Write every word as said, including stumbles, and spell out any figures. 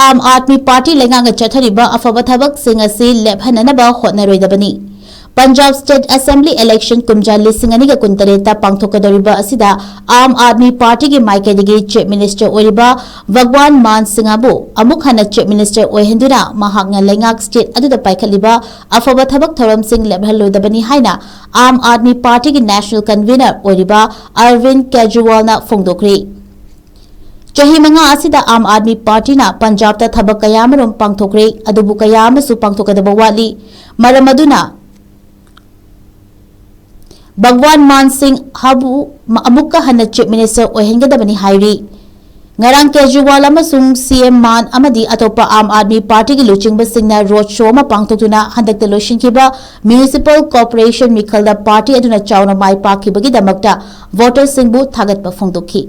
Aam Aadmi party ꯂꯩꯉꯥꯛꯅ ꯆꯠꯊꯔꯤꯕ ꯑꯐꯕ ꯊꯕꯛꯁꯤꯡ ꯑꯁꯤ ꯂꯦꯞꯍꯟꯅꯅꯕ ꯍꯣꯠꯅꯔꯣꯏꯗꯕꯅꯤ꯫ ꯄꯟꯖꯥꯕ ꯁ꯭ꯇꯦꯠ ꯑꯦꯁꯦꯝꯕ꯭ꯂꯤ ꯏꯂꯦꯛꯁꯟ ꯀꯨꯝꯖꯥ ꯂꯤꯁꯤꯡ ꯑꯅꯤꯒ ꯀꯨꯟꯇꯔꯦꯠꯇ ꯄꯥꯡꯊꯣꯛꯀꯗꯧꯔꯤꯕ ꯑꯁꯤꯗ ꯑꯥꯝ ꯑꯥꯗꯃꯤ ꯄꯥꯔꯇꯤꯒꯤ ꯃꯥꯏꯀꯩꯗꯒꯤ ꯆꯤꯐ ꯃꯤꯅꯤꯁꯇꯔ ꯑꯣꯏꯔꯤꯕ ꯚꯒꯋꯥꯟ ꯃꯥꯟ ꯁꯤꯡ ꯑꯕꯨ ꯑꯃꯨꯛ ꯍꯟꯅ ꯆꯤꯐ ꯃꯤꯅꯤꯁꯇꯔ ꯑꯣꯏꯍꯟꯗꯨꯅ ꯃꯍꯥꯛꯅ ꯂꯩꯉꯥꯛ ꯁ꯭ꯇꯦꯠ ꯑꯗꯨꯗ ꯄꯥꯏꯈꯠꯂꯤꯕ ꯑꯐꯕ ꯊꯕꯛ ꯊꯧꯔꯝꯁꯤꯡ ꯂꯦꯞꯍꯜꯂꯣꯏꯗꯕꯅꯤ ꯍꯥꯏꯅ ꯑꯥꯝ ꯑꯥꯗꯃꯤ ꯄꯥꯔꯇꯤꯒꯤ ꯅꯦꯁꯅꯦꯜ ꯀꯟꯚꯤꯅꯔ ꯑꯣꯏꯔꯤꯕ ꯑꯔꯕꯤꯟꯗ ꯀꯦꯖꯔꯤꯋꯥꯜꯅ ꯐꯣꯡꯗꯣꯛꯈ꯭ꯔꯤ꯫ ꯆꯍꯤ ꯃꯉꯥ ꯑꯁꯤꯗ ꯑꯥꯝ ꯑꯥꯗꯃꯤ ꯄꯥꯔꯇꯤꯅ ꯄꯟꯖꯥꯕꯇ ꯊꯕꯛ ꯀꯌꯥ ꯑꯃꯔꯣꯝ ꯄꯥꯡꯊꯣꯛꯈ꯭ꯔꯦ, ꯑꯗꯨꯕꯨ ꯀꯌꯥ ꯑꯃꯁꯨ ꯄꯥꯡꯊꯣꯛꯀꯗꯕ ꯋꯥꯠꯂꯤ꯫ ꯃꯔꯝ ꯑꯗꯨꯅ ꯚꯒꯋꯥꯟ ꯃꯥꯟ ꯁꯤꯡ ꯍꯥꯕꯨ ꯑꯃꯨꯛꯀ ꯍꯟꯅ ꯆꯤꯐ ꯃꯤꯅꯤꯁꯇꯔ ꯑꯣꯏꯍꯟꯒꯗꯕꯅꯤ ꯍꯥꯏꯔꯤ꯫ ꯉꯔꯥꯡ ꯀꯦꯖꯔꯤꯋꯥꯜ ꯑꯃꯁꯨꯡ ꯁꯤ ꯑꯦꯝ ꯃꯥꯟ ꯑꯃꯗꯤ ꯑꯇꯣꯞꯄ ꯑꯥꯝ ꯑꯥꯗꯃꯤ ꯄꯥꯔꯇꯤꯒꯤ ꯂꯨꯆꯤꯡꯕꯁꯤꯡꯅ ꯔꯣꯗ ꯁꯣ ꯑꯃ ꯄꯥꯡꯊꯣꯛꯇꯨꯅ ꯍꯟꯗꯛꯇ ꯂꯣꯏꯁꯤꯟꯈꯤꯕ ꯃ꯭ꯌꯨꯅꯤꯁꯤꯄꯥꯜ ꯀꯣꯔꯄꯣꯔꯦꯁꯟ ꯃꯤꯈꯜꯗ ꯄꯥꯔꯇꯤ ꯑꯗꯨꯅ ꯆꯥꯎꯅ ꯃꯥꯏ ꯄꯥꯛꯈꯤꯕꯒꯤꯗꯃꯛꯇ ꯚꯣꯇꯔꯁꯤꯡꯕꯨ ꯊꯥꯒꯠꯄ ꯐꯣꯡꯗꯣꯛꯈꯤ꯫